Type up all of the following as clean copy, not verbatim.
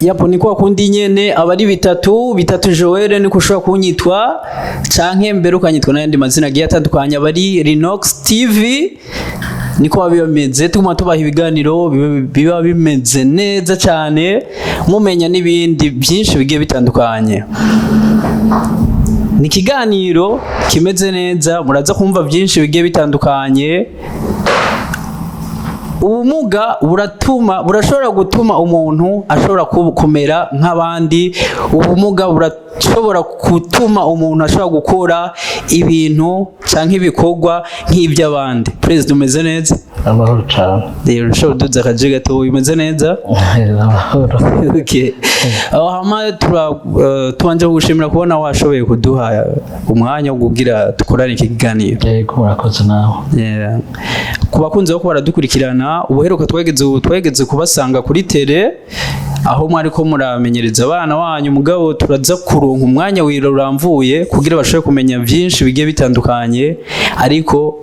Yapo, ni kwa kundi nyene, aba ari bitatu bitatu. Joel niko ushobora kunyitwa, canke mbere ukanyitwa n'ayandi mazina agiye atandukanye. Aba ari Rinox TV, niko biba bimeze. Tuguma tubaha ibiganiro biba bimeze neza cyane, mumenya n'ibindi byinshi bigiye bitandukanye. Ni ikiganiro kimeze neza, muraza kumva byinshi bigiye bitandukanye. Ubumuga buratuma, burashobora gutuma umuntu ashobora kumera nk'abandi. Ubumuga burashobora gutuma umuntu ashobora gukora ibintu cyangwa ibikorwa nk'iby'abandi. Perezida, umeze neza? Amahoro cyane. Rero ushobora kuduza akaje gato? Umeze neza? Amahoro. Okay. Aho hama tubanje kugushimira kubona washoboye kuduha umwanya wo kugira dukorane iki kiganiro. Yego, murakoze nawe. Yeah. Ku bakunzi bo baradukurikirana, ubuheruka twageze kubasanga kuri télé aho mwari ko muramenyereza abana wanyu, mugabo turaza kuronka umwanya uramvuye kugira bashobore kumenya byinshi bigiye bitandukanye. Ariko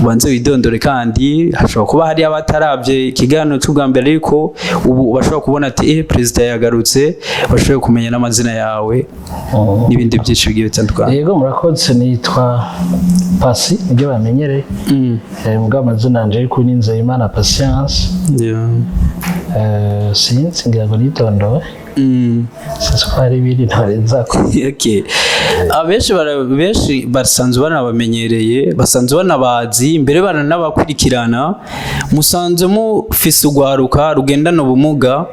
ubanze widondore, kandi hashobora kuba hari abataravye ikiganiro cy'ubwa mbere, ariko ubu bashobora kubona ati perezida yagarutse, bashobore kumenya n'amazina yawe n'ibindi byinshi bigiye bitandukanye. Yego, murakoze. Nitwa Pasi, nibyo bamenyereye. Mugabo amazina yanje ariko ni Nzeyimana Patience. Sinzi, ngira ngo nitondowe. Sinzi ko hari ibindi ntarenzako. Okay. Abenshi benshi basanzwe banabamenyereye, basanzwe banabazi, mbere baranabakurikirana. Musanzwe mufise urwaruka rugendana ubumuga.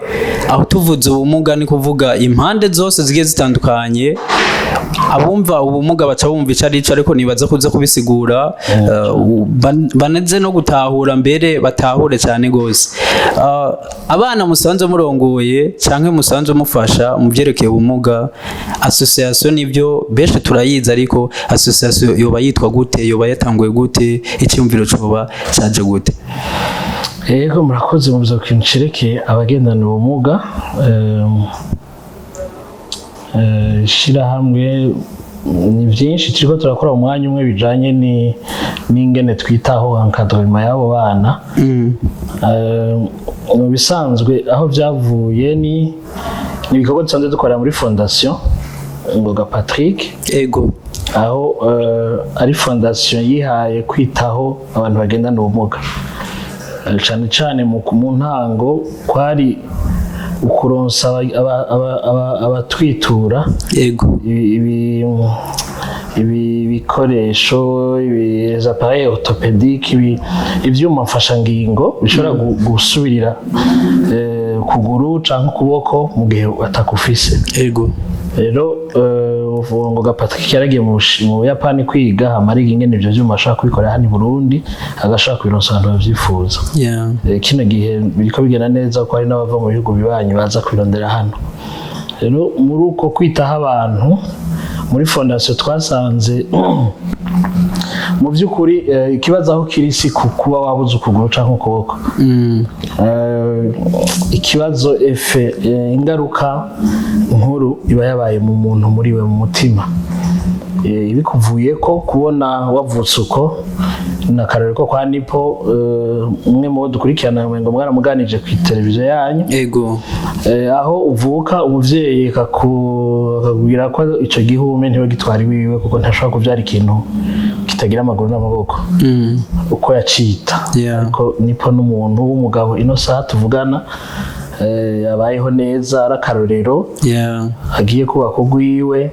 Aho tuvuze ubumuga ni kuvuga impande zose zigiye zitandukanye. Abumva ubumuga baca bumva ico arico, ariko nibaza kuza kubisigura baneze no gutahura, mbere batahure cyane gose. Abana musanzwe murongoye canke musanzwe mufasha mu vyerekeye ubumuga, association nivyo benshi turayizi, ariko association yoba yitwa gute? Yoba yatanguye gute? Icyumviro coba caje gute? Yego, murakoze. Mu byo kintu cerekeye abagendana ubumuga, ishirahamwe ni byinshi turiko turakora mu mwanya umwe bijanye n'ingene twitaho encadrement y'abo bana. Mu bisanzwe aho byavuye ni ibikorwa dusanzwe dukorera muri Fondation Ngoga Patrick, aho ari fondation yihaye kwitaho abantu bagendana ubumuga. Cane cane mu ntango kwari ukuronsa abatwitura ibi bikoresho, ibi appareils orthopédiques, ivyuma mfashangingo bishobora gusubirira ukuguru canke ukuboko mu gihe atakufise. Rero Ngoga Patrick yaragiye mu Buyapani kwiga, hama ariga ingene ivyo vyuma ashobora kubikorera hano i Burundi, agashobora kubironsa abantu bavyifuza. Kino gihe biriko bigenda neza ko hari n'abava mu bihugu bibanyi baza kubirondera hano. Rero muri uko kwitaho abantu muri fondation, twasanze mu by'ukuri ikibazo aho kiri si ku kuba wabuze ukuguru canke ukuboko. Ikibazo efe ingaruka nkuru iba yabaye mu muntu, muri we, mu mutima. Bikuvuye ko kubona wavutse uko, ni akarorero ko kwa Nipo, umwe mu bo dukurikirana, ngo mwaramuganije ku televiziyo yanyu. Aho uvuka umuvyeyi akakubwira ko ico gihume ntiwe gitwara iwiwe, kuko ntashobora kuvyara ikintu kitagira amaguru n'amaboko, uko yacita. Ariko Nipo n'umuntu w'umugabo ino saha tuvugana, abayeho neza, ari akarorero, agiye kubaka urwiwe,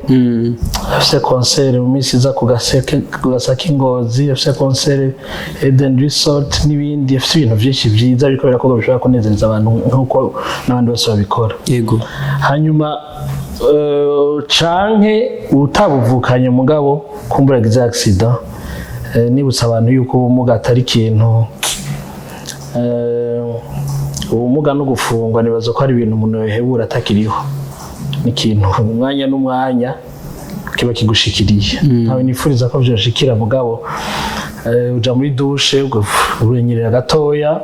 afise concert mu minsi iza ku Gaseke, ku Gasaka Ingozi, afise concert Eden Resort n'ibindi, afise ibintu byinshi byiza biriko birakorwa bishobora kunezereza abantu nk'uko n'abandi bose babikora. Hanyuma canke utabuvukanye mugabo kumbura agize accident, nibutsa abantu yuko ubumuga atari ikintu, ubumuga no gufungwa, nibaza ko ari ibintu umuntu yohebura atakiriho. Ni ikintu umwanya n'umwanya kiba kigushikiriye. Ntawe nifuriza ko vyoshikira, mugabo uja muri douche urenyerera gatoya,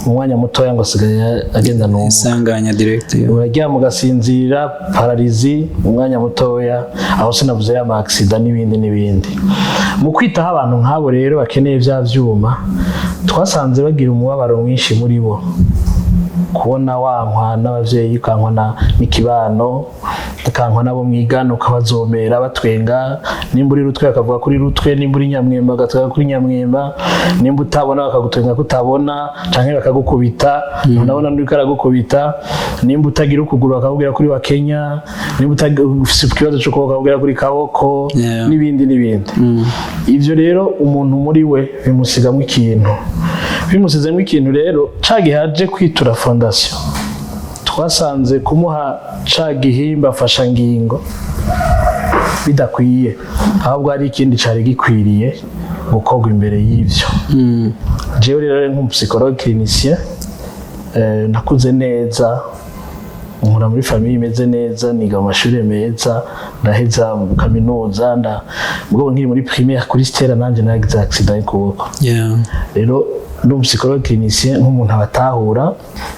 umwanya mutoya ngo asigaye agendana ubumuga. Isanganya direct. Uraryama ugasinzira, paralysie umwanya mutoya. Aho sinavuze ya accident n'ibindi n'ibindi. Mu kwitaho abantu nk'abo rero bakeneye vya vyuma, twasanze bagira umubabaro mwinshi muri bo. Kubona wankwa n'abavyeyi, ukankwa n'ikibano, ukankwa n'abo mwigana, ukabazomera batwenga. Nimba uri rutwe bakavuga kuri rutwe, nimba uri nyamwemba bagatwenga kuri nyamwemba, nimba utabona bakagutwenga kutabona canke bakagukubita, ntunabona n'uriko aragukubita. Nimba utagira ukuguru bakakubwira kuri wa Kenya, nimba ufise ikibazo c'ukuboko bakakubwira kuri kaboko, n'ibindi n'ibindi. Ivyo rero umuntu muri we bimusigamwo ikintu. Bimusizemo ikintu rero, ca gihe aje kwitura fondation, twasanze kumuha ca gihimba mfashangingo bidakwiye, ahubwo hari ikindi cari gikwiriye gukorwa imbere y'ivyo. Jewe rero nk'umupsychologue clinicien, nakuze neza, nkura muri famille imeze neza, niga mu mashuri meza, ndaheza mu kaminuza. Mugabo nkiri muri primaire kuri Stella nanje naragize accident y'ukuboko. Rero ndi umupsychologue clinicien, nk'umuntu abatahura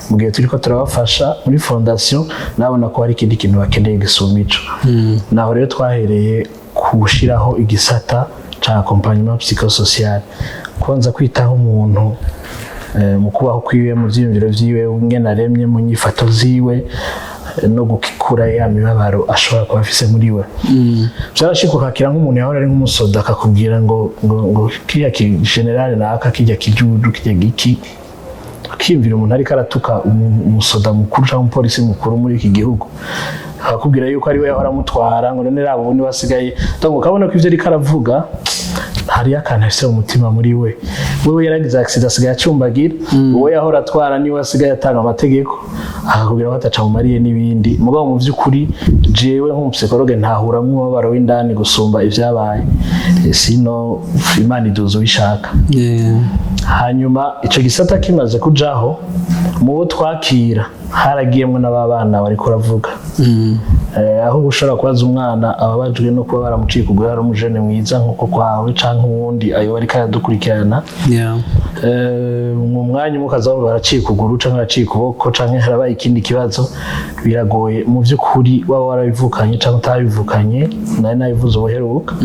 mu gihe turiko turabafasha muri fondation, nabona ko hari ikindi kintu bakeneye gisumba ico. Naho rero twahereye gushiraho igisata ca accompagnement psychosocial, kubanza kwitaho umuntu mu kubaho kwiwe, mu vyiyumviro vyiwe, ingene aremye, mu nyifato ziwe, no gukura ya mibabaro ashobora kuba afise muri we. Byarashika ukakira nk'umuntu yahora ari nk'umusoda, akakubwira ngo kiriya ki général naka, kijya kijuju, kijya giki. Ukiyumvira umuntu ariko aratuka umusoda mukuru cyangwa umupolisi mukuru muri iki gihugu, akakubwira yuko ari we yahora amutwara, ngo none rabo ubu niwe asigaye. Donc ukabona ko ivyo ariko aravuga hariyo akantu afise mu mutima muri we. Wewe yaragize accident, asigaye acumbagira, uwo yahora atwara niwe asigaye atanga amategeko, akakubwira ko ataca mumariye n'ibindi. Mugabo mu vy'ukuri jewe nk'umupsychologue ntahuramwo umubabaro w'indani gusumba ivyabaye. Sino Imana iduza uwishaka. Hanyuma ico gisata kimaze kujaho, mu bo twakira haragiyemwo n'ababana bariko uravuga. Aho ushobora kubaza umwana ababajwe no kuba baramuciye kugura, hari umujene mwiza nkuko kwawe canke uwundi ayo ariko aradukurikirana. Mu mwanya umwe ukaza wumva baraciye ukuguru canke baraciye ukuboko canke harabaye ikindi kibazo. Biragoye mu by'ukuri, waba warabivukanye canke utabivukanye. Nari nabivuze ubuheruka.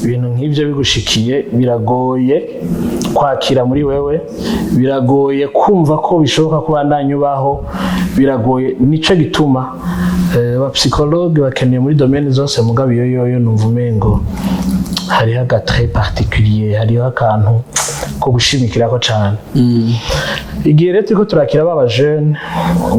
Ibintu nk'ibyo bigushikiye biragoye kwakira muri wewe, biragoye kumva ko bishoboka ko ubandanya ubaho, biragoye. Nico gituma abapsychologue bakeneye muri domaine zose, mugabo iyo yoyo numva umengo hariho agatrait particulier, hariho akantu ko gushimikirako cane. Igihe rero turiko turakira baba jeune,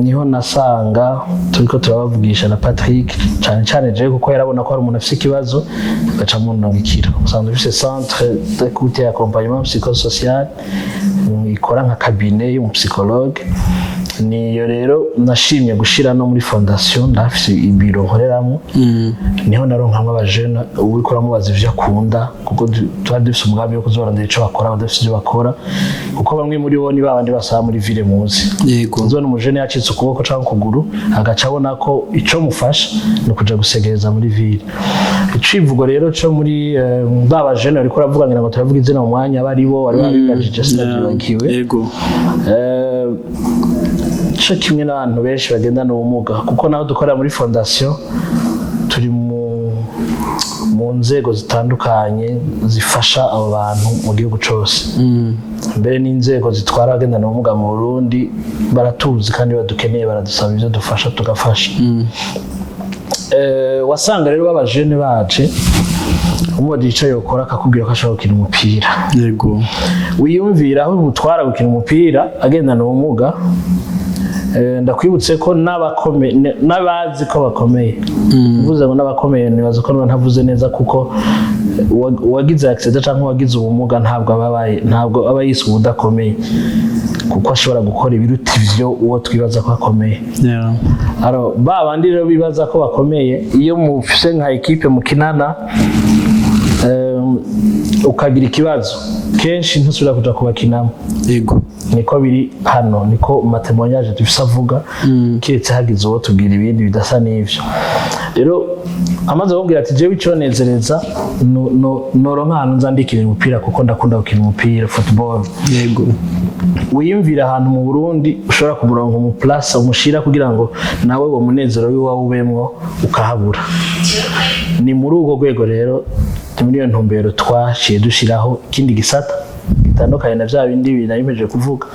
niho nasanga turiko turabavugisha na Patrick cane cane jewe, kuko yarabona ko hari umuntu afise ikibazo agaca mundungikira. Usanzwe ufise centre d'écoute et accompagnement psychosocial, ikora nka cabinet y'umupsychologue. Niyo rero nashimye gushira no muri fondation, ndafise ibiro nkoreramo. Niho naronkamwo abajene, uriko uramubaza ivyo akunda, kuko twari dufise umugambi wo kuzobarondera ico bakora badafise ivyo bakora, kuko bamwe muri bo ni babandi basaba muri ville muzi. Uzobona umujene yacitse ukuboko canke ukuguru, agaca abona ko ico mufasha ni ukuja gusegereza muri ville. Icivugo rero co muri ba bajene bariko uravuga, ngira ngo turavuga izina mu mwanya, bari bo bari babibajije, sinavyibagiwe. Co kimwe n'abantu benshi bagendana ubumuga, kuko naho dukorera muri fondation turi mu nzego zitandukanye zifasha abo bantu mu gihugu cose, mbere n'inzego zitwara abagendana ubumuga mu Burundi baratuzi, kandi badukeneye baradusaba ivyo dufasha tugafasha. Wasanga rero b'abajene baje, umubajije ico yokora akakubwira ko ashobora gukina umupira. Wiyumvira aho bimutwara gukina umupira agendana ubumuga. Ndakwibutse ko n'abazi ko bakomeye, mvuze ngo n'abakomeye, nibaza ko niba ntavuze neza, kuko uwagize accident cyangwa uwagize ubumuga ntabwo aba abaye, ntabwo aba yise ubudakomeye, kuko ashobora gukora ibiruta ivyo uwo twibaza ko akomeye. Alors, ba bandi rero bibaza ko bakomeye, iyo mufise nka équipe mukinana, ukagira ikibazo, kenshi ntusubira kuja kubakinamo. Niko biri hano, niko matémoignages dufise avuga, kiretse hagize uwo tubwira ibindi bidasa n'ivyo. Rero amaze kumbwira ati: "Jewe iconezereza noronka ahantu nza ndikina umupira, kuko ndakunda gukina umupira, football." Wiyumvira ahantu mu Burundi ushobora kumuronka umuplace umushira kugira ngo nawe uwo munezero wiwawe ubemwo, ukahabura. Ni muri urwo rwego rero, ni muri iyo ntumbero twaciye dushiraho ikindi gisata. Gitandukanye na vya bindi nari kuvuga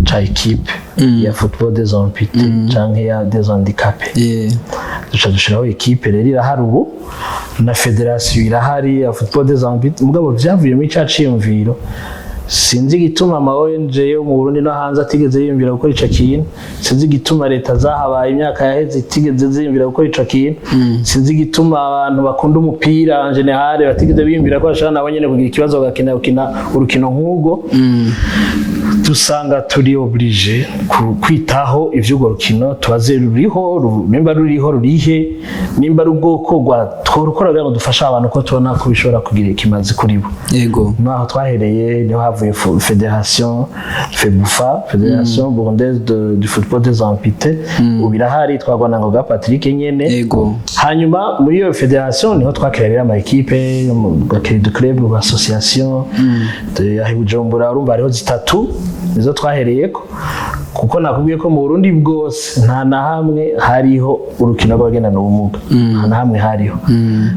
ca équipe ya football des amputés canke ya des handicapés. Duca dushiraho équipe rero, irahari ubu, na fédération irahari ya football des amputés. Mugabo vyavuye muri ca ciyumviro, sinzi igituma ama ONG yo mu Burundi no hanze atigeze yiyumvira gukora ico kintu, sinzi igituma leta zahabaye imyaka yaheze itigeze ziyumvira gukora ico kintu, sinzi igituma abantu bakunda umupira en général batigeze biyumvira ko bashobora nabo nyene kugira ikibazo bagakina gukina urukino nk'urwo. Dusanga turi obligé kwitaho ivy'urwo rukino, tubaze ruriho, nimba ruriho rurihe, nimba ari ubwoko rwa tworukora kugira ngo dufashe abantu, ko tubona ko bishobora kugira ikimazi kuri bo. Naho twahereye niho havuye fédération FEBUFA, Fédération Burundaise du Football des Amputés. Ubu irahari, twagwana ngo ga Patrick nyene. Hanyuma muri iyo fédération niho twakira rero ama équipe, gakira du club, association aho i Bujumbura. Urumva hariho zitatu, nizo twahereyeko, kuko nakubwiye ko mu Burundi bwose nta na hamwe hariho urukino rw'abagendana ubumuga, nta na hamwe hariho.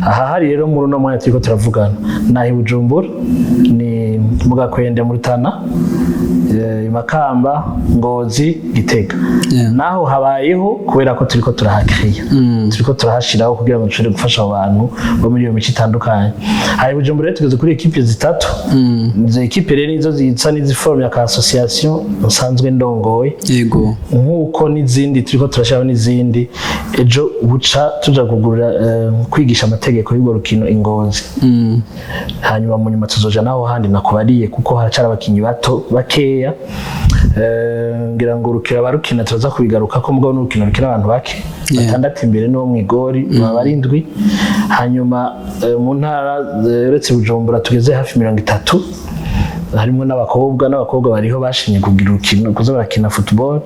Aha hari rero muri uno mwanya turiko turavugana naho i Bujumbura, ni mu Gakwende, mu Rutana, Makamba, Ngozi, Gitega. Naho habayeho kubera ko turiko turahakiriya, turiko turahashiraho kugira ngo dushobore gufasha abo bantu bo muri iyo mico itandukanye. Hari Bujumbura rero tugeze kuri équipe zitatu. Izo équipe rero nizo zisa n'iziformye aka association nsanzwe ndongoye, nk'uko n'izindi turiko turashyiraho n'izindi. Ejo buca tuja kugurura, kwigisha amategeko y'urwo rukino i Ngozi. Hanyuma mu nyuma tuzoja naho handi nakubariye, kuko haracari abakinyi bato bakeya. Ngira ngo urukino abarukina turaza kubigaruka ko, mugabo n'urukino rukina abantu bake, batandatu imbere n'uwo mw'igori, baba ari indwi. Hanyuma mu ntara, uretse Bujumbura, tugeze hafi 30, harimo n'abakobwa. N'abakobwa bariho bashimye kugira urukino, kuza barakina football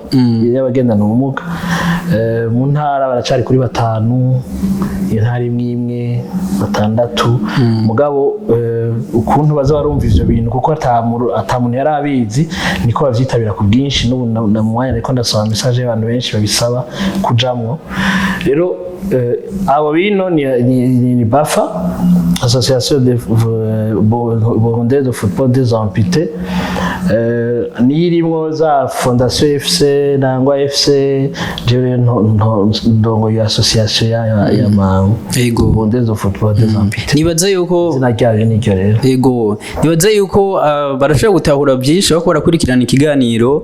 y'abagendana ubumuga. Mu ntara baracari kuri batanu, intara imwe imwe batandatu. Mugabo ukuntu baza barumva ivyo bintu, kuko ata muntu yari abizi, niko bavyitabira ku bwinshi. N'ubu na mu mwanya ariko ndasoma message y'abantu benshi babisaba kujamwo. Rero abo bino ni BAFA, Association de Burundaise de Football des Amputés, niyo irimwo za Fondation FC, Nangwa FC. Jewe ndongoye association ya ma Burundaise de Football des Amputés. Nibaza yuko Izina ryayo niryo rero. Ego, nibaza yuko barashobora gutahura byinshi bako barakurikirana ikiganiro.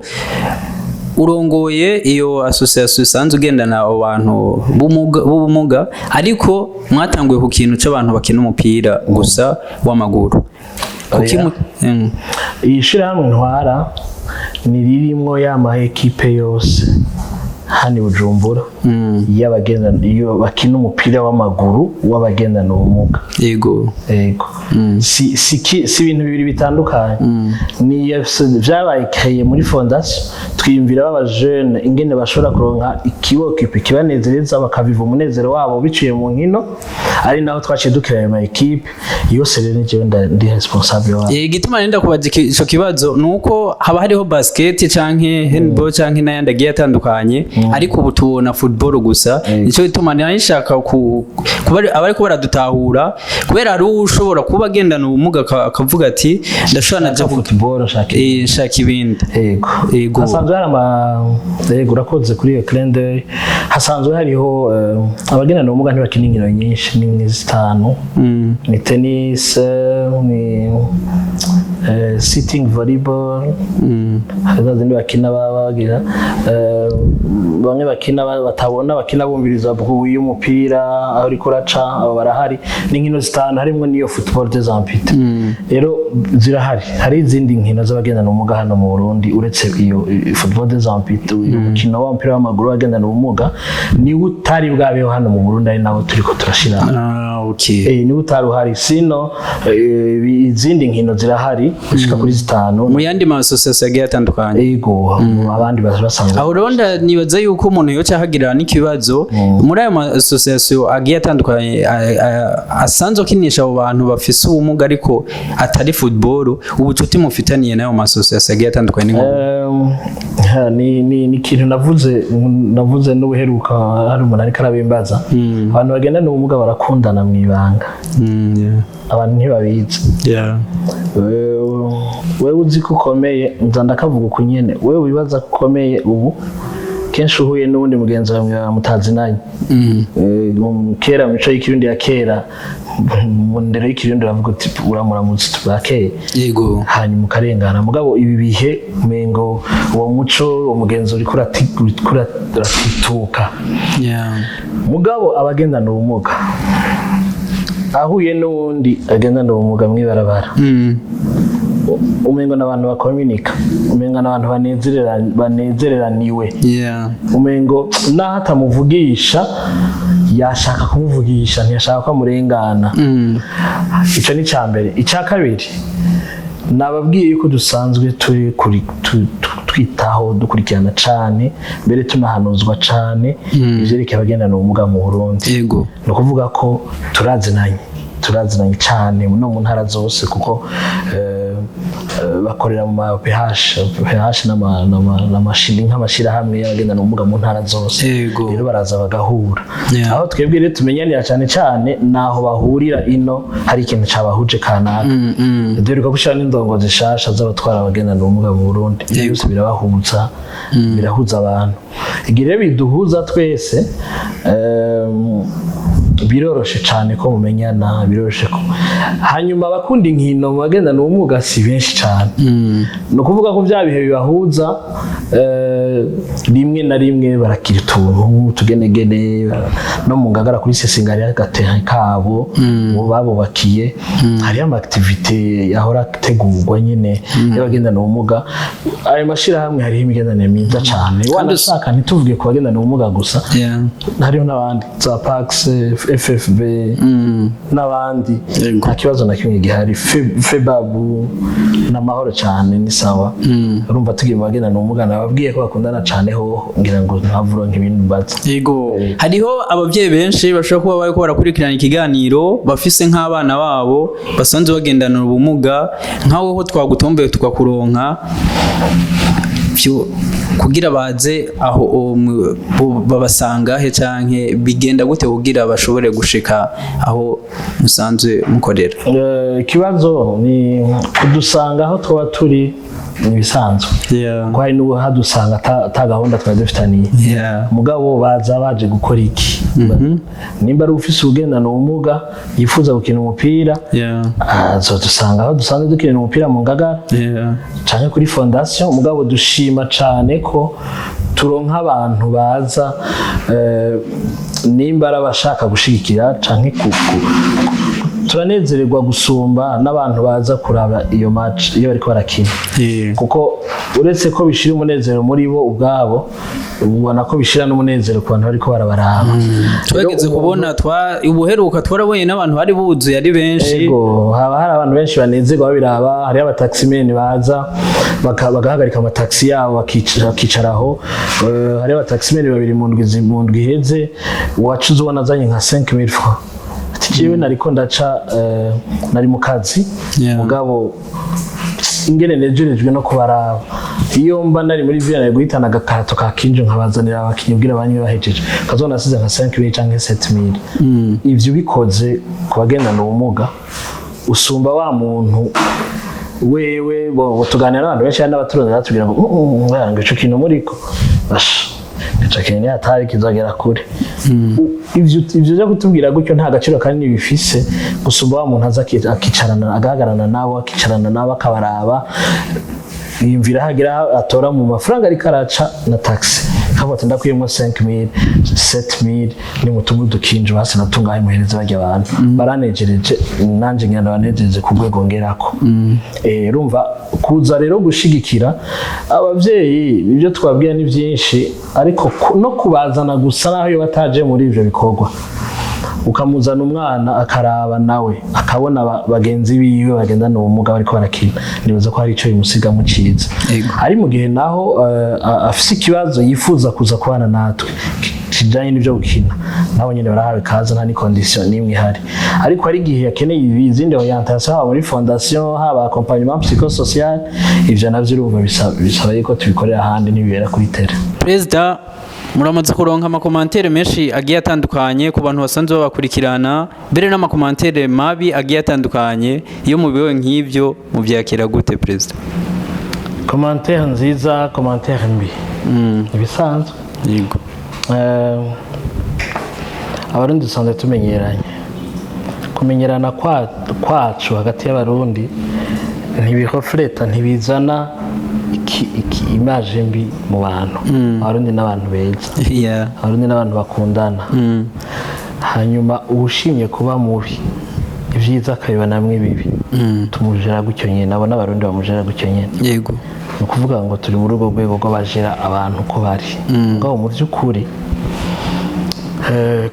Urongoye iyo association isanzwe ugendana abo bantu b'ubumuga, ariko mwatanguye ku kintu c'abantu bakina umupira gusa w'amaguru. Kuki Oya. Iyi shirahamwe ntwara ni ririmwo ya ma équipe yose hano i Bujumbura y'abagendana, iyo bakina umupira w'amaguru w'abagendana ubumuga. Yego. Si ibintu bibiri bitandukanye. Ni vyabaye créé muri fondation, twiyumvira baba jeune ingene bashobora kuronka ikibokipe kibanezereza, bakaviva umunezero wabo biciye mu nkino, ari naho twaciye dukira ayo ma équipe yose. Rero ni jewe ndi responsable wabo. Igituma nenda kubaza ico kibazo ni uko haba hariho basket canke handball canke n'ayandi agiye atandukanye, ariko ubu tubona football gusa. Nico gituma nari nshaka kuba abariko baradutahura, kubera hari ushobora kuba agendana ubumuga akavuga ati ndashobora naja Football nshaka. Nshaka ibindi. Yego. Yego. Hasanzwe hari ama, yego, urakoze kuri iyo clin d'œil. Hasanzwe hariho, abagendana ubumuga ntibakina inkino nyinshi, ni zitanu: ni tennis, ni sitting volleyball, hari za zindi bakina bagira, bamwe bakina batabona, bakina bumviriza bruit y'umupira aho uriko uraca. Abo barahari. Ni inkino zitanu, harimwo n'iyo football des amputés. Rero zirahari, hari izindi nkino z'abagendana ubumuga hano mu Burundi uretse iyo football des amputés. Uyu mukino w'umupira w'amaguru w'abagendana ubumuga niwo utari bwabeho hano mu Burundi, ari nawo turiko turashira. Ah, okay. Niba utari uhari sino, izindi nkino zirahari zishika kuri zitanu. Mu yandi ma association agiye atandukanye. Ego, abandi basanzwe. Aho rero nibaza yuko umuntu yoca ahagirira n'ikibazo muri ayo ma association agiye atandukanye asanzwe akinisha abo bantu bafise ubumuga ariko atari football. Ubucuti mufitaniye n'ayo ma association agiye atandukanye ni ngombwa. Ni ikintu navuze n'ubuheruka, hari umuntu ariko arabimbaza. Abantu bagendana ubumuga barakundana mu ibanga, abantu ntibabizi. Wewe uzi ko ukomeye, nza ndakavuga uku nyene, wewe wibaza ko ukomeye, ubu kenshi uhuye n'uwundi mugenzi wawe mutazinanye. Kera mu mico y'ikirundi ya kera, mu ndero y'ikirundi, uravuga uti uramuramutse, bwakeye, hanyuma ukarengana. Mugabo ibi bihe umengo uwo muco, uwo mugenzo uriko uratituka. Mugabo abagendana ubumuga ahuye n'uwundi agendana ubumuga mw'ibarabara, umengo n'abantu bakominika, umengo n'abantu banezereraniwe, umengo naho atamuvugisha yashaka kumuvugisha, ntiyashaka ko amurengana. Ico ni icya mbere. Icya kabiri, nababwiye yuko dusanzwe turi kuri twitaho, dukurikirana cane, mbere tunahanuzwa cane ivyerekeye abagendana ubumuga mu Burundi. Ni ukuvuga ko turazinanye cane no mu ntara zose, kuko bakorera mu ma PH PH nk'amashirahamwe y'abagendana ubumuga mu ntara zose. Rero baraza bagahura. Aho twebwe rero tumenyanira cyane cyane naho bahurira ino hari ikintu cabahuje kanaka. Duheruka gushira n'indongo zishasha z'abatwara abagendana ubumuga mu Burundi. Ibyo byose birabahuza, birahuza abantu. Igihe rero biduhuza twese, biroroshe cyane ko mumenyana, biroroshe ko hanyuma abakunda inkino mu bagendana ubumuga si benshi cyane. Ni ukuvuga ko bya bihe bibahuza, rimwe na rimwe barakira utuntu tugenegene no mu Ngagara kuri Sesingari agateha kabo babubakiye, hariyo ama activités ahora ategurwa nyine y'abagendana ubumuga. Ayo mashyirahamwe hariho imigenderanire myiza cyane, wanashaka ntituvuge ku bagendana ubumuga gusa, hariho n'abandi za Pax, FFB n'abandi. Nta kibazo na kimwe gihari. Febabu ni amahoro cyane, ni sawa. Urumva tugiye mu bagendana ubumuga, nababwiye ko bakundana cyane ho, ngira ngo ntavura nk'ibintu mbaza. Yego, hariho ababyeyi benshi bashobora kuba bariko barakurikirana ikiganiro, bafise nk'abana babo basanzwe bagendana ubumuga, nkaho ho twagutomboye tukakuronka vyo kugira baze aho babasanga he, canke bigenda gute kugira bashobore gushika aho musanzwe mukorera? Ikibazo ni kudusanga aho twaba turi, ni ibisanzwe, kuko hari n'ubu hadusanga ata gahunda twari dufitaniye. Mugabo baza baje gukora iki? Nimba ari ufise ubugendana ubumuga yifuza gukina umupira, azodusanga aho dusanzwe dukinira umupira mu Ngagara canke kuri fondation. Mugabo dushima cane ko turonka abantu baza, nimba ari abashaka gushigikira canke turanezererwa gusumba n'abantu baza kuraba iyo match iyo bariko barakina, kuko uretse ko bishira umunezero muri bo ubwabo, ubona ko bishira n'umunezero ku bantu bariko barabaraba. Twageze kubona ubuheruka twarabonye n'abantu bari buzuye ari benshi. Ego, haba hari abantu benshi banezerwa babiraba. Hariho abataximeni baza bagahagarika amataxi yabo bakicaraho. Hariho abataximeni babiri mu ndwi iheze wacuze ubona azanye nka 5000 francs, ati jewe nariko ndaca, nari mu kazi, mugabo ingene nejerejwe no kubaraba, iyo mba nari muri villa nari guhitana agakarato ka kinjo nkabazanira abakinyi kugira banywe bahejeje, kazona nasize nka 5000 canke 7000. Ivyo ubikoze ku bagendana ubumuga usumba wa muntu wewe bo tuganira n'abantu benshi, hari n'abaturanyi batubwira ngo "Mm, ngo ico kintu muriko basha, ico kintu ni hatari, kizagera kure." Ivyo byo kutubwira gutyo nta gaciro kanini bifise gusumba wa muntu aza akicarana, agahagararana nabo, akicarana nabo, akabaraba, yiyumvira hagira atora mu mafaranga ariko araca na taxi, kavuga ati ndakuyemo 5000, 7000, ni mutumu dukinje basi natungaye muhereze barya abantu baranejereje, nanje ngira ndabanejereje ku rwego ngerako. Urumva kuza rero gushigikira abavyeyi, ibyo twabwiye ni byinshi, ariko no kubazana gusa naho iyo bataje muri ivyo bikorwa, ukamuzana umwana akaraba nawe akabona bagenzi biwe bagendana ubumuga bariko barakina, nibaza ko hari ico bimusigamo ciza. Ari mu gihe naho afise ikibazo yifuza kuza kubana natwe kijanye n'ivyo gukina, nabo nyene barahawe kaza, nta ni condition n'imwe ihari. Ariko hari igihe akeneye izindi orientation, haba muri fondation, haba accompagnement psychosocial, ivyo navyo urumva bisaba yuko tubikorera ahandi, ntibibera kuri terrain. Perezida Muramaze kuronka ama commentaires menshi agiye atandukanye ku bantu basanzwe babakurikirana, mbere n'ama commentaires mabi agiye atandukanye. Iyo mubiwe nk'ivyo, muvyakira gute, perezida? Commentaire nziza, commentaire mbi, ibisanzwe. Abarundi dusanzwe tumenyeranye. Kumenyerana kwacu hagati y'Abarundi ntibireflète, ntibizana iki image mbi mu bantu. Abarundi n'abantu beza. Abarundi n'abantu bakundana. Hanyuma uwushimye kuba mubi, ibyiza akabibonamwo ibibi, tumujera gutyo nyine, nabo n'Abarundi bamujera gutyo nyine. Ni ukuvuga ngo turi muri urwo rwego rw'abajera abantu uko bari. Mugabo mu by'ukuri,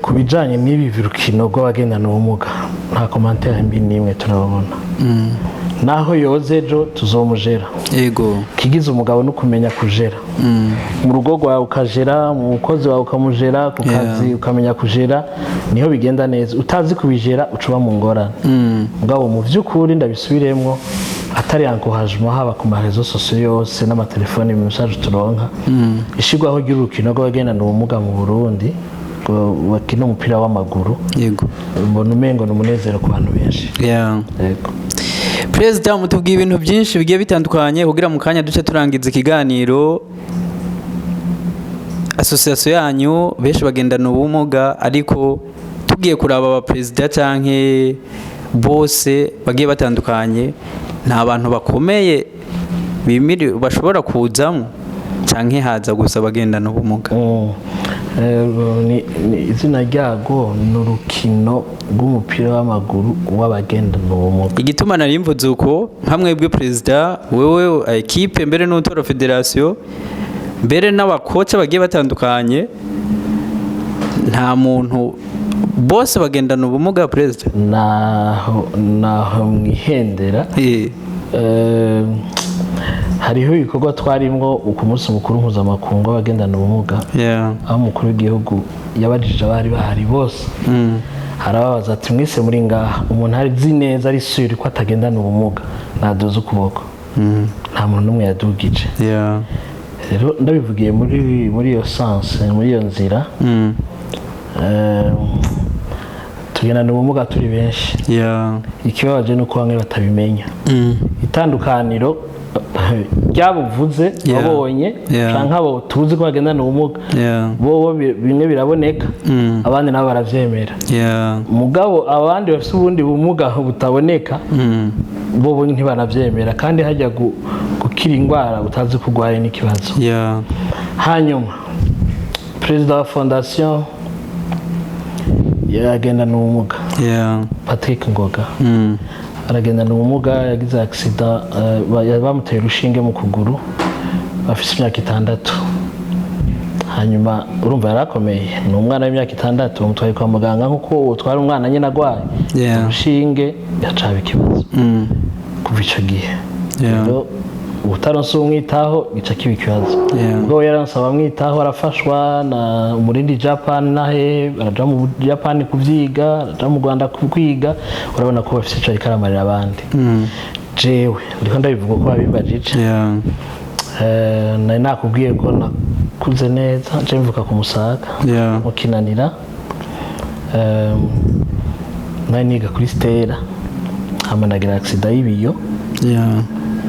ku bijyanye n'ibi rukino rw'abagendana ubumuga, nta commentaire mbi n'imwe turabona. Naho yoze ejo, tuzomujera. Kigize umugabo no kumenya kujera mu rugo rwawe, ukajera mu mukozi wawe, ukamujera ku kazi, ukamenya kujera, niho bigenda neza. Utazi kubijera, uca uba mu ngorane. Mugabo mu by'ukuri, ndabisubiremwo, atari encouragement haba ku ma réseaux sociaux yose n'amatelefoni, mu message turonka, ishirwaho ry'urukino rw'abagendana ubumuga mu Burundi ngo bakina umupira w'amaguru, mbona umengo ni umunezero ku bantu benshi. Yego. Perezida, mutubwiye ibintu byinshi bigiye bitandukanye. Kugira mu kanya duce turangiza ikiganiro, association yanyu benshi bagendana ubumuga, ariko tugiye kuraba abaperezida canke bose bagiye batandukanye, nta bantu bakomeye bimiri bashobora kuzamo, canke haza gusa bagendana ubumuga? Ni izina ryago ni urukino rw'umupira w'amaguru w'abagendana ubumuga. Igituma nari mvuze uko, nka mwebwe perezida, wewe, équipe, mbere n'utora fédération, mbere n'aba coach bagiye batandukanye, nta muntu, bose bagendana ubumuga, perezida? Naho mwihendera. Hariho ibikorwa twarimwo ku munsi mukuru mpuzamakungu w'abagendana ubumuga, aho umukuru w'igihugu yabajije abari bahari bose, harababaza ati: "Mwese muri ngaha, umuntu azi neza, ari sûr ko atagendana ubumuga, naduze ukuboko." Nta muntu n'umwe yadugije. Rero ndabivugiye muri iyo sens, muri iyo nzira, tugendana ubumuga turi benshi. Ikibabaje ni uko bamwe batabimenya. Itandukaniro ryabuvuze wabonye canke abo tuzi ko bagendana ubumuga, bobo bimwe biraboneka, abandi nabo baravyemera. Mugabo abandi bafite ubundi bumuga butaboneka, bo ntibanavyemera. Kandi hajya gukira indwara utazi ko urwaye n'ikibazo. Hanyuma perezida wa fondation yagendana ubumuga, Patrick Ngoga, aragendana ubumuga. Yagize accident, bamuteye urushinge mu kuguru afite imyaka 6. Hanyuma urumva yarakomeye, ni umwana w'imyaka 6, bamutwaye kwa muganga nk'uko utwara umwana nyine agwaye, urushinge, yacaba ikibazo. Kuva ico gihe rero, utaronse umwitaho gica kiba ikibazo. Ubwo we yaronse abamwitaho, arafashwa na umurindi Japan, nahe araja mu Japan kuvyiga, araja mu Rwanda kwiga. Urabona ko bafise ico ariko aramarira abandi. Jewe ndiko ndabivuga ko babimbajije. Nari nakubwiye ko nakuze neza. Je mvuka ku Musaga, mu Kinanira. Nari niga kuri Stella, hama nagira accident y'ibiyo.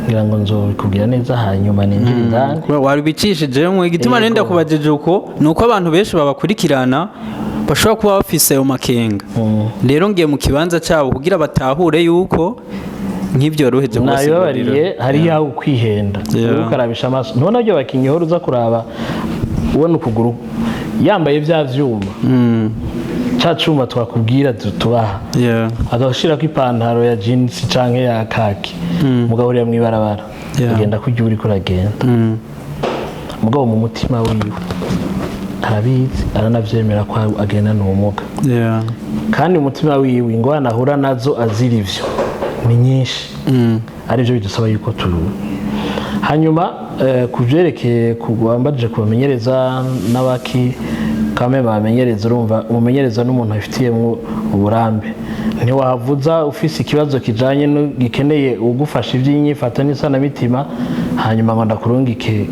Ngira ngo nzobikubwira neza hanyuma ninjira indani. Wabicishijemo. Igituma nenda kubajije uko ni uko abantu benshi babakurikirana bashobora kuba bafise ayo makenga. Rero ngiye mu kibanza cyabo kugira batahure yuko nk'ibyo waruheje. Nabibabariye, hariyo aho kwihenda. Ukarabisha amaso, ntubona byo bakinyi uhora uza kuraba, ubona ukuguru yambaye bya vyuma, ca cuma twakubwira tubaha, agashirako ipantaro ya jeans canke ya kaki, mugabo uriya mw'ibarabara agenda kurya, uriko uragenda. Mugabo mu mutima wiwe arabizi, aranavyemera ko agendana ubumuga. Kandi umutima wiwe, ingorane ahura nazo azira ivyo ni nyinshi, aribyo bidusaba yuko tu hanyuma ku byerekeye wambajije kubamenyereza n'abaki kame bamenyereza, urumva umumenyereza n'umuntu abifitiyemo uburambe. Ntiwavuza ufise ikibazo kijanye gikeneye ugufasha iby'inyifato n'isanamitima, hanyuma ngo ndakurungike.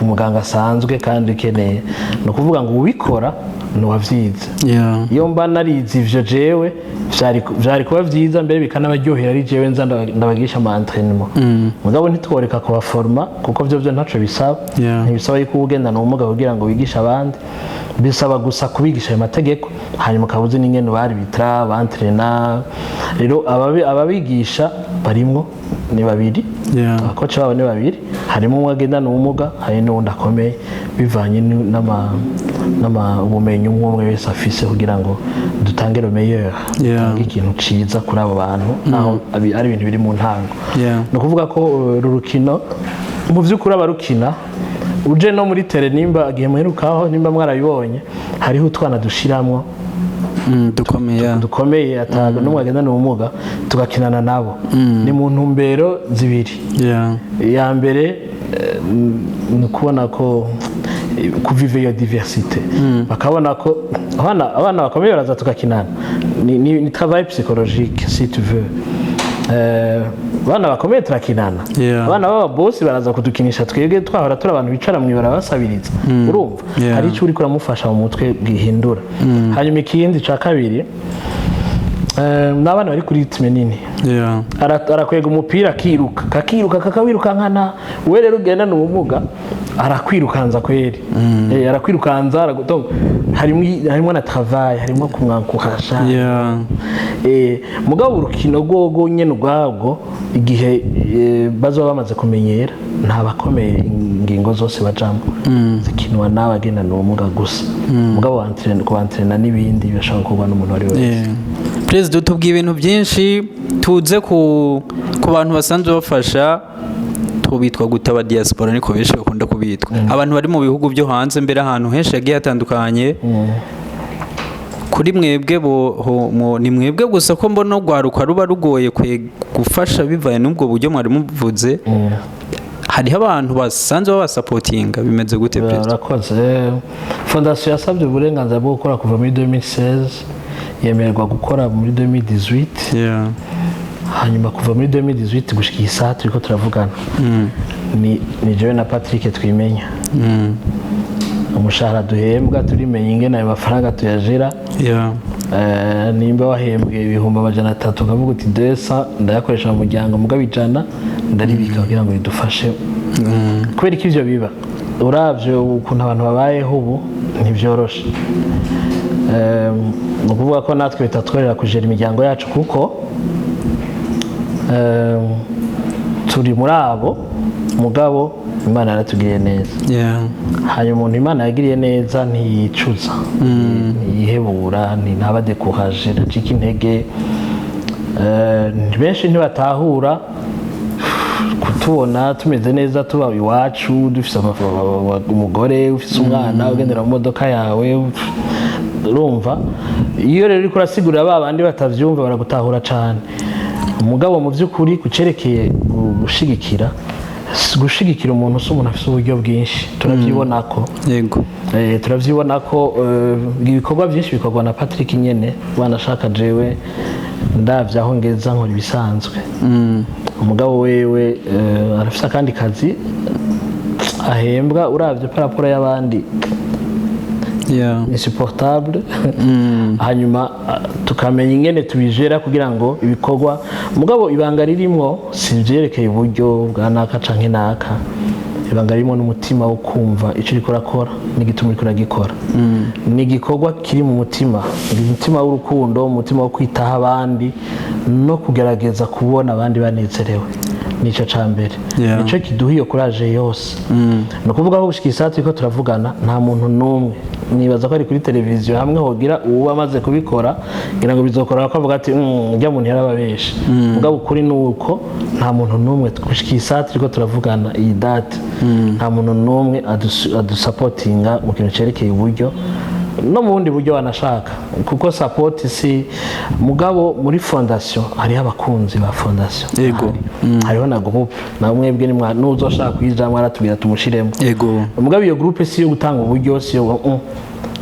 Ku muganga asanzwe kandi ukeneye, ni ukuvuga ngo ubikora ni uwavyize. Iyo mba narize ivyo jewe, vyari kuba vyiza, mbere bikanabaryohera ari jewe nza ndabagisha ama entraînement. Mugabo ntitworeka kubaforma, kuko vyo ntaco bisaba. Ntibisaba yuko uba ugendana ubumuga kugira ngo wigishe abandi, bisaba gusa kubigisha ayo mategeko, hanyuma ukaba uzi n'ingene baribitra, bantrena. Rero ababigisha barimwo ni babiri. Aba coach babo ni babiri, harimo umwe agendana ubumuga, hari n'uwundi akomeye, bivanye n'ama ubumenyi umwe umwe wese afise, kugira ngo dutange le meilleur, dutange ikintu ciza kuri abo bantu, naho ari ibintu biri mu ntango. Ni ukuvuga ko uru rukino mu by'ukuri abarukina, uje no muri terrain, nimba igihe muherukaho, nimba mwarabibonye, hariho utwana dushiramwo Dukomeye, yeah. dukomeye, atago n'umwe agendana ubumuga, tugakinana nabo. Ni mu ntumbero zibiri. Iya mbere ni ukubona ko kuvive iyo diversité, bakabona ko abana bakomeye baraza tugakinana. Ni travail psychologique, si tu veux. Abana bakomeye turakinana. Abana b'ababosi baraza kudukinisha, twebwe twahora turi abantu bicara mu ibara basabiriza, urumva? Hari icyo uriko uramufasha mu mutwe gihindura. Hanyuma ikindi cya kabiri, ni abana bari kuri rythme nini. Arakwega umupira akiruka, kakiruka, kakawirukankana. We rero ugendana ubumuga arakwirukanza kweri. Arakwirukanza, donc harimo na travail, harimo kumwankuhasha. Mugabo urukino rwogo nyene ubwabwo, igihe bazoba bamaze kumenyera, nta bakomeye, ingingo zose bajamo, zikinwa n'abagendana ubumuga gusa. Mugabo kubantrena n'ibindi birashobora gukorwa n'umuntu uwo ari we wese. Perezida, utubwiye ibintu byinshi. Tuze ku bantu basanzwe bafasha, tubitwa gute? Aba diaspora niko benshi bakunda kubitwa, abantu bari mu bihugu byo hanze, mbere ahantu henshi hagiye hatandukanye. Kuri mwebwe ni mwebwe gusa ko mbona urwaruka ruba rugoye gufasha bivaye n'ubwo buryo mwari muvuze, hariho abantu basanzwe babasapotinga? Bimeze gute, perezida? Urakoze. Fondation yasabye uburenganzira bwo gukora kuva muri 2016, yemererwa gukora muri 2018. Hanyuma kuva muri 2018 gushika iyi saha turiko turavugana, ni jewe na Patrick twimenya umushahara duhembwa, turimenya ingene ayo mafaranga tuyajera. Nimba wahembwe 300,000, ukavuga uti desa ndayakoresha mu muryango, mugabo 100 ndaribika kugira ngo bidufashe. Kubera ko ivyo biba, uravye ukuntu abantu babayeho ubu, ntibyoroshe. Ni ukuvuga ko natwe bitatworera kujera imiryango yacu, kuko turi muri abo. Mugabo Imana yaratugiriye neza. Hanyuma umuntu Imana yagiriye neza ntiyicuza, ntiyihebura, ntaba découragé, ntacika intege. Benshi ntibatahura kutubona tumeze neza, tuba iwacu, dufise umugore, ufise umwana, ugendera mu modoka yawe, urumva? Iyo rero uriko urasigurira ba bandi batavyumva, baragutahura cane. Umugabo mu by'ukuri kucerekeye gushigikira umuntu, si umuntu afise uburyo bwinshi, turavyibona ko turavyibona ko ibikorwa byinshi bikorwa na Patrick nyene. Wanashaka jewe ndavye aho ngeza, nkora ibisanzwe. Umugabo wewe arafise akandi kazi ahembwa, uravye par rapport y'abandi insupportable. Hanyuma tukamenya ingene tubijera kugira ngo ibikorwa. Mugabo ibanga ririmwo si ivyerekeye uburyo bwa naka canke naka, ibanga ririmo n'umutima wo kumva ico uriko urakora n'igituma uriko uragikora. Ni igikorwa kiri mu mutima, umutima w'urukundo, umutima wo kwitaho abandi no kugerageza kubona abandi banezerewe. Nico ca mbere. Nico kiduha iyo courage yose. Ni ukuvuga ko gushika isaha turiko turavugana, nta muntu n'umwe, nibaza ko ari kuri televiziyo hamwe hogira uwo amaze kubikora, ngira ngo bizokora ko avuga ati: Ujya muntu yarababeshe." Mugabo ukuri ni uko nta muntu n'umwe gushika isaha turiko turavugana iyi date, nta muntu n'umwe adusapotinga mu kintu cerekeye uburyo no mu bundi buryo wanashaka, kuko support si. Mugabo muri fondation hariho abakunzi ba fondation. Hariho na groupe, na mwebwe nimwa nuzoshaka kuyijamwo aratubwira tumushiremo. Mugabo iyo groupe si iyo gutanga uburyo, si iyo.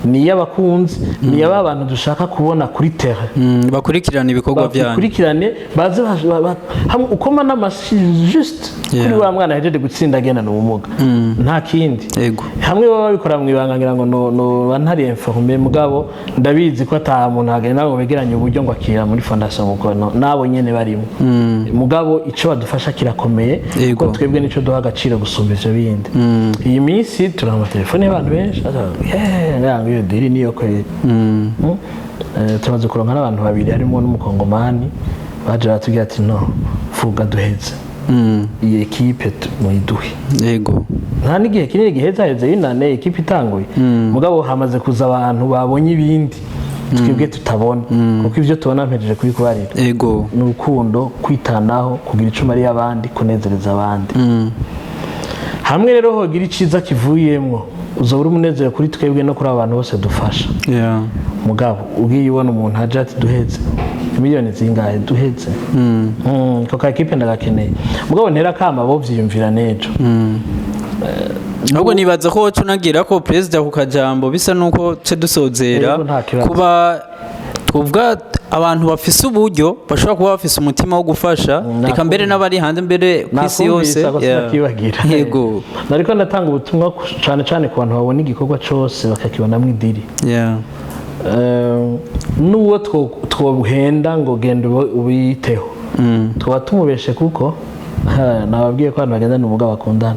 Ni iy'abakunzi, ni iy'aba bantu dushaka kubona kuri terrain. Bakurikirana ibikorwa byanyu. Bakurikirane, baze hamwe ukoma n'amashi juste kuri wa mwana ahejeje gutsinda agendana ubumuga, nta kindi. Hamwe baba babikora mu ibanga, ngira ngo no ntari informé, mugabo ndabizi ko ata muntu agenda ngo begeranye uburyo ngo akira muri fondation Mukono, nabo nyene barimo. Mugabo ico badufasha kirakomeye, kuko twebwe nico duha agaciro gusumba ivyo bindi. Iyi minsi turonka amatelefone y'abantu benshi baza, "Yeah, ngira iyo deal niyo kweri." Tumaze kuronka n'abantu babiri, harimo n'umukongomani, baje baratubwira ati: "No vuga duheze iyi équipe, muyiduhe." Nta n'igihe kinini giheze, haheze y'inane équipe itanguye, mugabo hamaze kuza abantu babonye ibindi twebwe tutabona, kuko ibyo tubona mpejeje kubikubarira. Ni urukundo, kwitanaho, kugira icuma ari abandi, kunezereza abandi. Hamwe rero hogira iciza kivuyemwo, uzobura umunezero kuri twebwe no kuri abo bantu bose dufasha. Mugabo ugiye ubona umuntu aje ati: "Duheze miliyoni zingahe, duheze ako ka équipe ndagakeneye," mugabo ntera kama bo vyiyumvira n'ejo. Ahubwo nibaza ko woca unagira ko perezida ku kajambo, bisa nuko ce dusozera. Yego, nta kibazo. Kuba twovuga abantu bafise uburyo, bashobora kuba bafise umutima wo gufasha, reka mbere n'abari hanze, mbere ku isi yose. Nakumvise ako, sinakibagira. Nariko ndatanga ubutumwa cane cane ku bantu babona igikorwa cose bakakibonamwo i deal. N'uwo twobuhenda ngo genda ubiteho, twaba tumubeshe, kuko ha, nababwiye ko abantu bagendana ubumuga bakundana.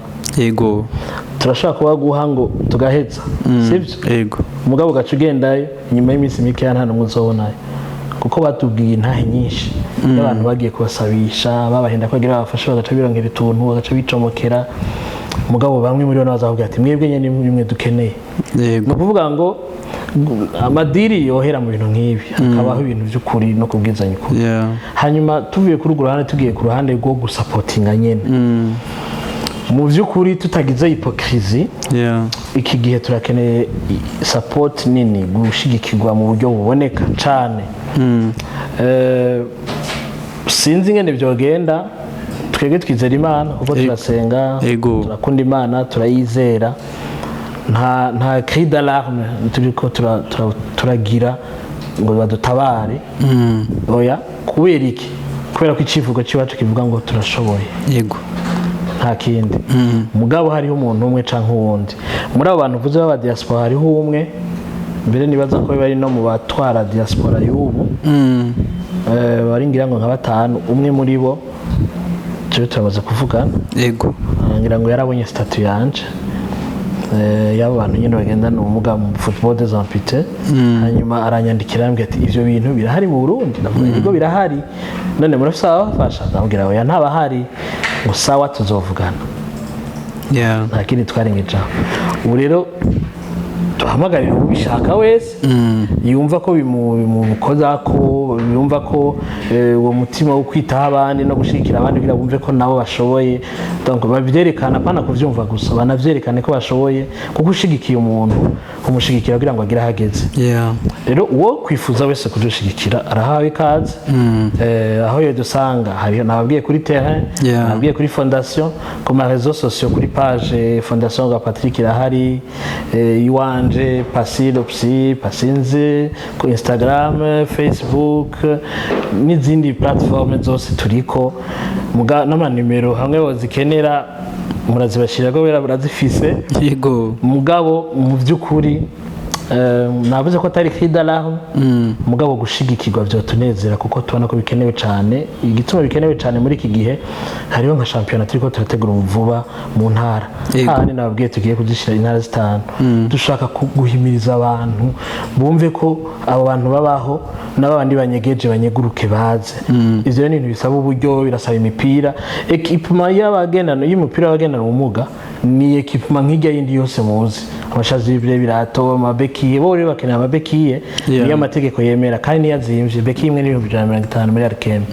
Turashobora kuba guha ngo tugaheza, sibyo? Yego. Umugabo ugaca ugendayo, nyuma y'iminsi mikeya nta n'umwe uzobonayo, kuko batubwiye intahe nyinshi y'abantu bagiye kubasabisha, babahenda ko bagira babafashe, bagaca bironkera utuntu, bagaca bicomokera. Mugabo bamwe muri bo bazakubwira ati: "Mwebwe nyene nimwe dukeneye." Ni ukuvuga ngo ama deal yohera mu bintu nk'ibi, hakabaho ibintu by'ukuri no kubwizanya ukuri. Hanyuma tuvuye kuri urwo ruhande, tugiye ku ruhande rwo gusapotinga nyene, mu by'ukuri tutagize hypocrisie, iki gihe turakeneye support nini, gushigikirwa mu buryo buboneka cane. Sinzi ingene byogenda. Twebwe twizera Imana, kuko turasenga, turakunda Imana, turayizera. Nta cri d'alarme turiko turagira ngo badutabare, oya. Kubera iki? Kubera ko icivugo c'iwacu kivuga ngo turashoboye. Nta kindi. Mugabo hariho umuntu umwe canke uwundi muri abo bantu uvuze b'aba diaspora, hariho umwe mbere nibaza ko bari no mu batwara diaspora y'ubu. Bari ngira ngo nka batanu, umwe muri bo turi turamaze kuvugana. Ngira ngo yarabonye statut yanje, y'abo bantu nyine bagendana ubumuga mu football des amputés, hanyuma aranyandikira, arambwira ati: "Ivyo bintu birahari mu Burundi?" Ndavuga: "Ibigo birahari." "None murafise ababafasha?" Ndamubwira: "Oya, ntabahari." Ngo: "Sawa, tuzovugana." Nta kindi twarengeje aho. Ubu rero duhamagarira ubishaka wese yumva ko bimukoza, ko yumva ko uwo mutima wo kwitaho abandi no gushyigikira abandi kugira bumve ko nabo bashoboye. Donc babyerekana, apana kuvyumva gusa, banavyerekane ko bashoboye, kuko ushigikiye umuntu umushigikira kugira ngo agire aho ageze. Rero uwo kwifuza wese kudushigikira arahawe ikaze. Aho yo dusanga hari nababwiye kuri terrain, nababwiye kuri fondation, ku ma réseaux sociaux, kuri page Fondation ga Patrick irahari, iwanje Pasilo Psy Pasinze ku Instagram, Facebook n'izindi plateforme zose turiko. Muga n'amanimero hamwe bozikenera murazibashira ko barazifise. Mugabo mu by'ukuri, navuze ko atari cri d'alarme, mugabo gushigikirwa byotunezera, kuko tubona ko bikenewe cyane. Igituma bikenewe cyane muri iki gihe, hariho nka shampiyona turiko turategura vuba mu ntara. Hahandi nababwiye tugiye kuzishyira intara zitanu, dushaka guhimiriza abantu bumve ko abo bantu babaho, n'abandi banyegeje banyeguruke baze. Ivyo ni ibintu bisaba uburyo, birasaba imipira, équipement y'abagendana, y'umupira w'abagendana ubumuga. Ni équipement nk'ijya yindi yose muzi, amachasuble, ibirato, ama béquilles. Bo rero bakeneye ama béquilles. Niyo amategeko yemera, kandi niyo azimvye. Béquille imwe n'150 000 muri Arkema.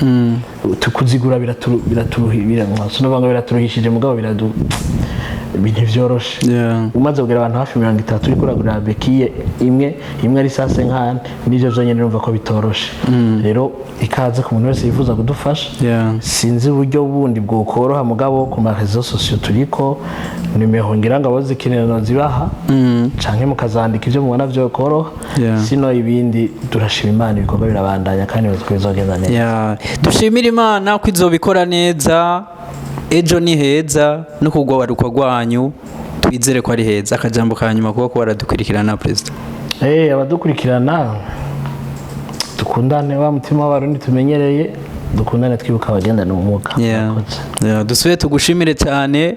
Kuzigura biraturuhishije, mugabo biradu Ibintu vyoroshe. Umaze kugera abantu hafi 30, uriko uragurira béquille imwe imwe ari sase nkane, nivyo vyonyene urumva ko bitoroshe. Rero ikaze ku muntu wese yifuza kudufasha. Sinzi uburyo bundi bwokoroha, mugabo ku ma réseaux sociaux turiko, nimero ngira ngo abozikenera zibaha, canke mukazandika ivyo mubona vyokoroha. Sino ibindi, turashima Imana, ibikorwa birabandanya kandi bazi ko bizogenda neza. Yeah. Dushimire Imana ko izobikora neza. Ejo ni heza, no kugwaruka rwanyu twizere ko ari heza. Akajambo ka nyuma kuba ko baradukurikirana, perezida? Abadukurikirana, dukundane wa mutima w'Abarundi tumenyereye, dukundane twibuka abagendana ubumuga. Murakoze. Yeah, dusubire tugushimire cyane.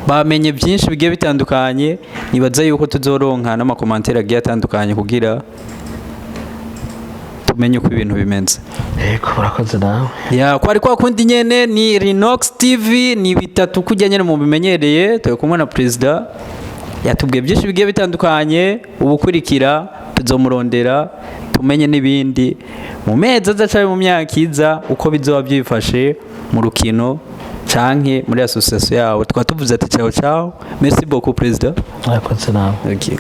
Bamenye byinshi bigiye bitandukanye. Nibaza yuko tuzoronka n'ama commentaires agiye atandukanye kugira tumenye uko ibintu bimeze. Yego, murakoze nawe. Ya, kwari kwa kundi nyene, ni Rinox TV, ni bitatu kujya nyene mubimenyereye. Turi kumwe na perezida, yatubwiye byinshi bigiye bitandukanye. Ubukurikira tuzomurondera tumenye n'ibindi mu mezi aza canke mu myaka iza, uko bizoba byifashe mu rukino canke muri association yabo. Tukaba tuvuze ati: "Ciao ciao, merci beaucoup, président." Murakoze nawe. Okay.